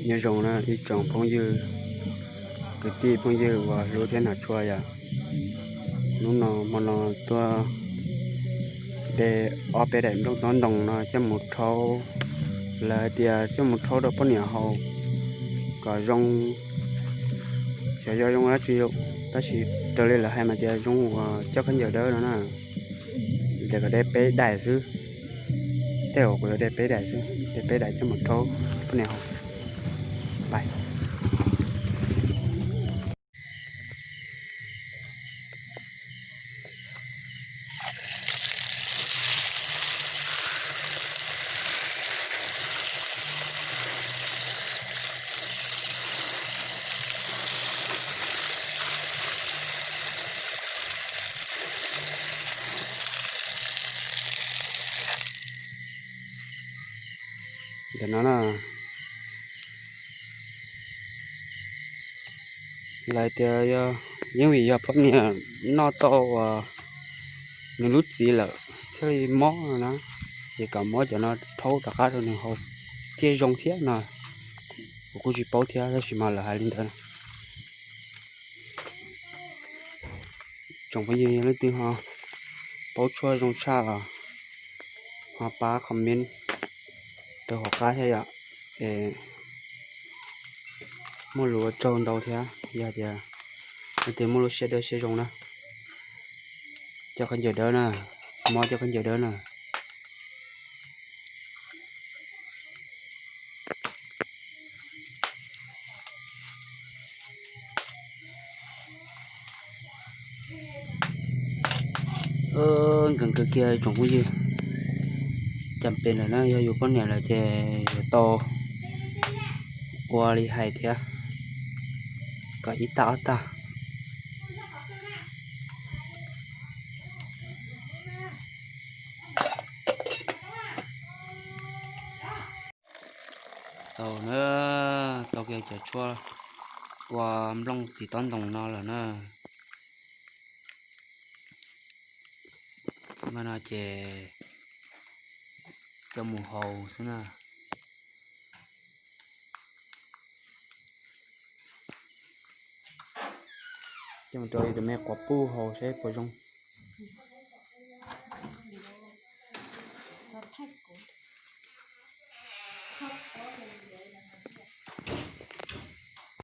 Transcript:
Nyob zoo na ib tsoom phooj ywg, kwv tij phooj ywg uas hlub thiab hnav tshua yom. Hnub no hmo no tuaj de ob peb daim nplooj tob ntoos no coj mus rhaub. Lawv hais tias coj mus rhaub rau poj niam haus kom zoo, xyov yog zoo dab tsi, tab sis raws li lawv hais mas tias zoo uas coj khaub ncaws dawb no na. Ces kom de peb daim xwb, tej zaum kuv yuav de peb daim xwb, de peb daim coj mus rhaub poj niam haus. Pais. Ntawm no na, lawv tias yog, yeej vim yog poj niam noj tau uas nws lub txiv lawm thiaj li mob no na, ces kom muab cov no rhaub rov qab rau nws haus thiaj zoo thiab no. Kuv kuj tsis paub thiab tab sis mas lawv hais li ntawd. Tsoom phooj ywg leej twg ho paub tshuaj zoo tshaj los ho pab comment rau hauv qab thiab yom. Es muaj lus ua tsaug ntau thiab, yog tias leej twg muaj lub siab dawb siab zoo na, coj khaub ncaws dawb na, mob coj khaub ncaws dawb na. Nkees kawg kiag tsoom phooj ywg, cas pem lawm na, yog yus poj niam lawm ces yuav tau ua li hais thiab, kom ib tag ob tag. Tau na, tau kiag cov tshuaj ua nplooj txiv tob ntoos no lawm na. Mas no ces coj mus haus xwb na. Coj mus rau tus me quav puj haus seb puas zoo.